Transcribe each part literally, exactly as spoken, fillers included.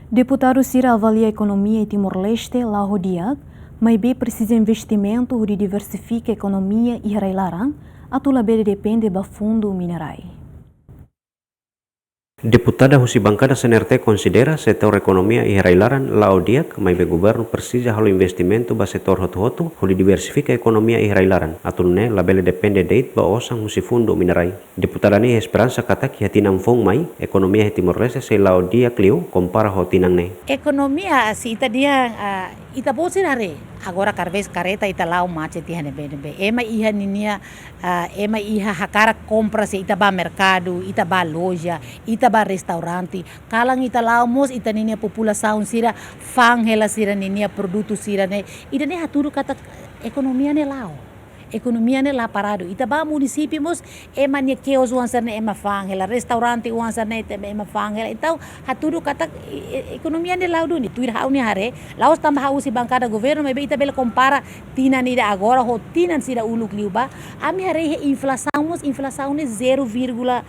Deputadu sira avalia ekonomia iha Timor-Leste la'o ho di'ak, maibé presiza investimentu hodi diversifika ekonomia iha rai-laran, atu labele depende ba fundu minerai. Deputada husi bankada C N R T konsidera setór ekonomia iha rai-laran la'o di'ak, maibé governu presiza halo investimentu ba setór hotu-hotu, hodi diversifika ekonomia iha rai-laran, atu nune'e labele depende de'it ba osan husi fundu minerai. Deputada ne'e iha esperansa katak iha tinan foun mai, ekonomia iha Timor-Leste sei la'o di'ak liu kompara ho tinan ne'e. Ekonomia, se ita dehan, ah, ita-boot sira haree, agora kada vez kareta ita la'o macet iha ne'ebé-ne'ebé. Ema iha ninia, ah, ema iha hakarak kompra, se ita bá merkadu, ita bá loja, ita bá restaurante. Kalan ita la'o mós ita ninia populasaun sira fa'an hela sira ninia produtu sira-ne'e. Ida-ne'e hatudu katak ekonomia ne'e la'o. Ekonomia ne'e la paradu. Ita bá munisípiu mós, ema nia kios oan sira-ne'e ema fa'an hela, restaurante oan sira-ne'e ema fa'an hela. Entaun, hatudu katak e-, e-, ekonomia ne'e la'o duni. Tuir ha'u-nia haree, la'ós tanba ha'u husi bankada governu, maibé ita bele kompara tinan ida agora ho tinan sira uluk liubá. Ami haree iha inflasaun mós, inflasaun ne'e zero vírgula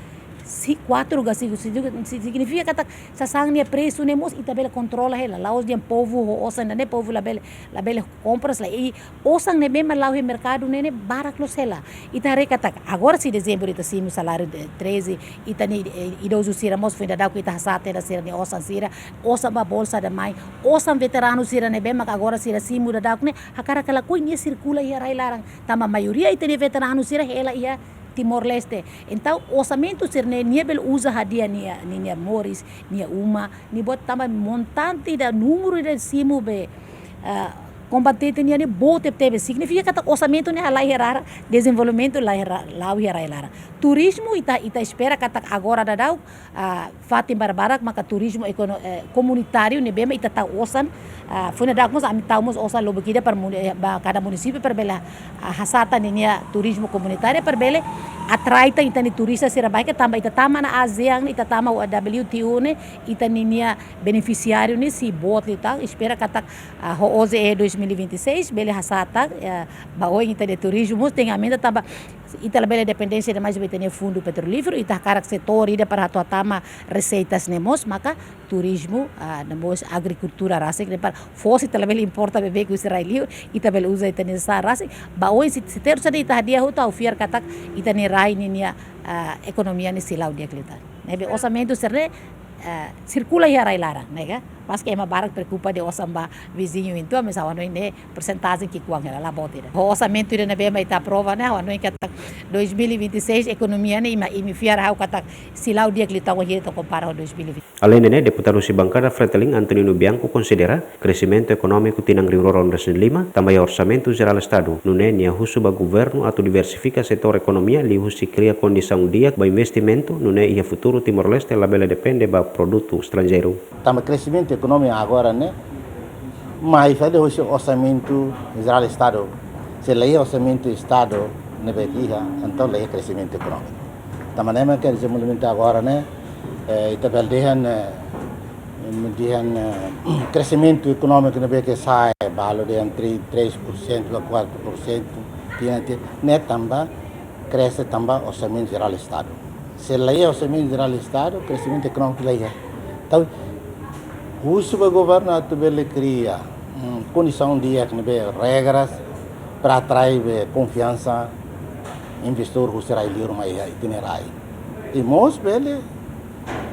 kuatru ka sinku, signifika katak sasán nia presu ne'e mós ita bele kontrola hela. La'ós dehan povu ho osan ida-ne'e povu labele, labele kompras lai. I osan ne'ebé mak la'o iha merkadu ne'e, ne'e barak loos hela. Ita haree katak, agora se dezembru ita simu saláriu de treze, ita-nia, eh, idozu sira mós foin daudauk ita hasa'e tiha sira-nia osan sira, osan ba bolsa da mãe, osan veteranu sira ne'ebé mak agora sira simu daudauk ne'e, hakarak ka lakohi nia sirkula iha rai-laran. Tanba maioria ita-nia veteranu sira hela iha Timor-Leste. Entaun, orsamentu sira-ne'e, nia bele uza hadi'a nia, nia, nia moris, nia uma, nia buat tanba montante ida, númeru ida simu be, ah, kombatente nian ne'e boot tebetebes. Signifika katak orsamentu ne'e halai iha rai-laran, dezenvolvimentu la'o iha ra-, la'o iha rai-laran. Turizmu ita, ita espera katak agora daudauk, ah, fatin barbarak maka turizmu ekono-, eh, komunitáriu ne'ebé mak ita tau osan, ah, foin daudauk mós ami tau mós osan lubuk ida para muni-, eh, ba kada munisípiu para bele, ah, hasa'e tan ninia turizmu komunitáriu para bele atrai tan ita-nia turista sira barak, tanba ita tama ona ASEAN, ita tama ona W T O ne'e, ita ninia benefisiáriu ne'e sei boot liután, espera katak, ah, ho O Z E dois mil e vinte e seis bele hasa'e tan, eh, ba oin ita-nia turizmu mós tenke aumenta tanba ita labele dependénsia demais ba ita-nia fundu petrolíferu, ita hakarak setór ida para atu hatama reseitas ne'e mós, maka turizmu, ah, no mós agrikultura rasik ne'e para fó se ita labele importa bebeik husi rai-liur, ita bele uza ita-nia sasán rasik, ba oin se, se terus ida ita hadi'a hotu ha'u fiar katak ita-nia rai ninia, ah, ekonomia ne'e sei la'o di'ak liután. Ne'ebé orsamentu sira-ne'e, eh, sirkula iha rai-laran, ne'e ka? Maske ema barak preokupa dehan osan ba viziñu entaun, maibé ha'u hanoin ne'e persentajen ki'ikoan hela, la boot ida. Ho orsamentu ida ne'ebé mak ita aprova ne'e, ha'u hanoin katak dois mil e vinte e seis ekonomia ne'e imi, imi fiar ha'u katak sei la'o di'ak liután wainhira ita kompara ho dois mil e vinte. Aleinde ne'e, deputadu husi bankada Fretilin Antonino Bianco konsidera kresimentu ekonómiku tinan rihun rua ruanulu-resin-lima, tanba iha Orsamentu Jerál Estadu, nune'e nia husu ba governu atu diversifika setór ekonomia liuhusi kria kondisaun di'ak ba investimentu, nune'e iha futuru Timor-Leste labele depende ba produtu estranjeiru. Tanba kresimentu ekonomia agora ne'e mai fali husi Orsamentu Jerál Estadu. Se la iha Orsamentu Estadu ne'ebé ke iha, entaun la iha kresimentu ekonomia. Tanba ne'e mak dezenvolvimentu agora ne'e, eh, ita bele dehan, eh, dehan, eh, kresimentu ekonomia ne'ebé ke sa'e, balu dehan tri-, três por cento ka quatro por cento, tinan, tinan, ne'e tanba krese tanba Orsamentu Jerál Estadu. Se la iha Orsamentu Jerál Estadu, kresimentu ekonomia la iha. Entaun, husu ba governu atu bele kria, mm, kondisaun di'ak ne'ebé regras para atrai be konfiansa investidór husi rai-liur mai iha ita-nia rai. I mós bele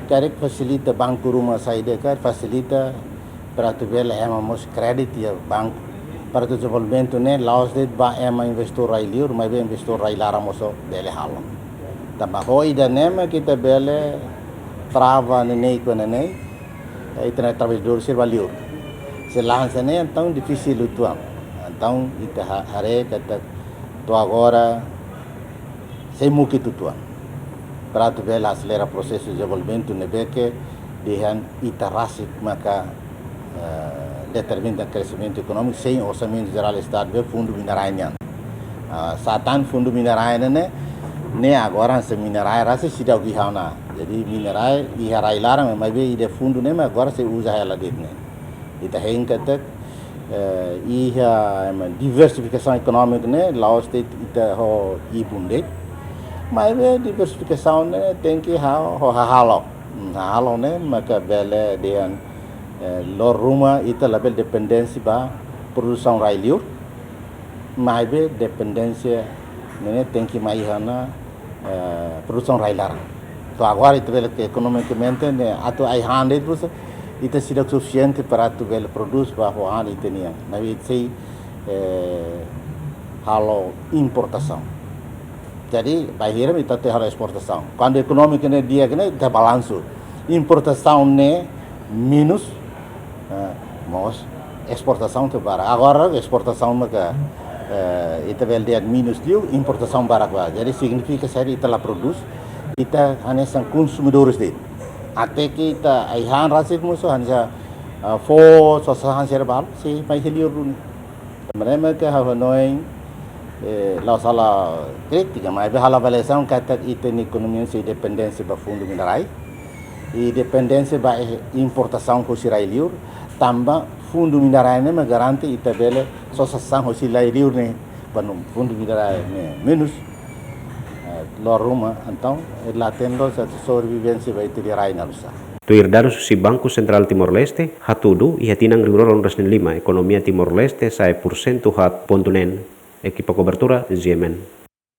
karik fasilita banku ruma saida karik fasilita para atu bele ema mós kréditu iha banku. Para atu dezenvolvimentu ne'e la'ós de'it ba ema investidór rai-liur, maibé investidór rai-laran mós bele halo. Tanba ho ida-ne'e mak ita bele trava ne'e ne'e ko ne'e ne'e, eh, ita-nia traballadór sira ba liur. Se la hanesan ne'e, entaun difisil uitoan. Entaun ita ha-, haree katak to'o agora sei mukit uitoan. Para atu bele aselera prosesu dezenvolvimentu ne'ebé ke dehan ita rasik maka, eh, determina kresimentu ekonómiku sein Orsamentu Jerál Estadu be Fundu Minerai nian. Ah, sá tan Fundu Minerai ne'e, ne'e agora hanesan minerai rasik seidauk iha ona. Jadi minerai iha rai-laran, maibé ida fundu ne'e mak agora sei uza hela de'it ne'e. Ita hein katak, eh, iha, ema, diversifikasaun ekonómiku ne'e la'ós de'it ita ho ibun de'it. Maibé diversifikasaun ne'e tenke ho, ho hahalok. Hmm, hahalok ne'e maka bele dehan Eh, loron ruma ita labele dependénsia ba produsaun rai-liur, maibé dependénsia ne'e tenke mai iha ona, eh, produsaun rai-laran. To'o agora ita bele ke ekonomikamente ne'e atu ai-han de'it, ita seidauk sufisiente para atu bele prodús ba fó han ita-nian. Maibé ita sei, eh, halo importasaun. Jadi bainhira ita tenke halo esportasaun. Kuandu ekonomia ne'e di'ak ne'e ita balansu. Importasaun ne'e menus, eh, mós esportasaun tenke barak. Agora esportasaun maka, eh, ita bele dehan menus liu, importasaun barak ba. Jadi signifika saida, ita la prodús, ita hanesan konsumidores de'it. Até ke ita ai-han rasik mosu hanesan, eh, fó, sosa han sira balu, sei mai iha liur duni. Maibé ke ha'u hanoin, eh, la'ós sala krítika, maibé halo avaliasaun katak ita-nia ekonomia sei dependénsia ba fundu minerais. I dependénsia ba, eh, importasaun husi rai-liur, tanba fundu minerais ne'e mak garante ita bele sosa sasán husi rai-liur ne'e, kuandu fundu minerais ne'e menus, eh, loron ruma, entaun, eh, la hatene loos atu sobrevivénsia ba ita-nia rai Nalusá. Tuir dadus husi Banku Sentrál Timor-Leste, hatudu iha tinan rihun rua ruanulu-resin-lima, ekonomia Timor-Leste sa'e pursentu haat pontu neen. Ekipa kobertura, G M N.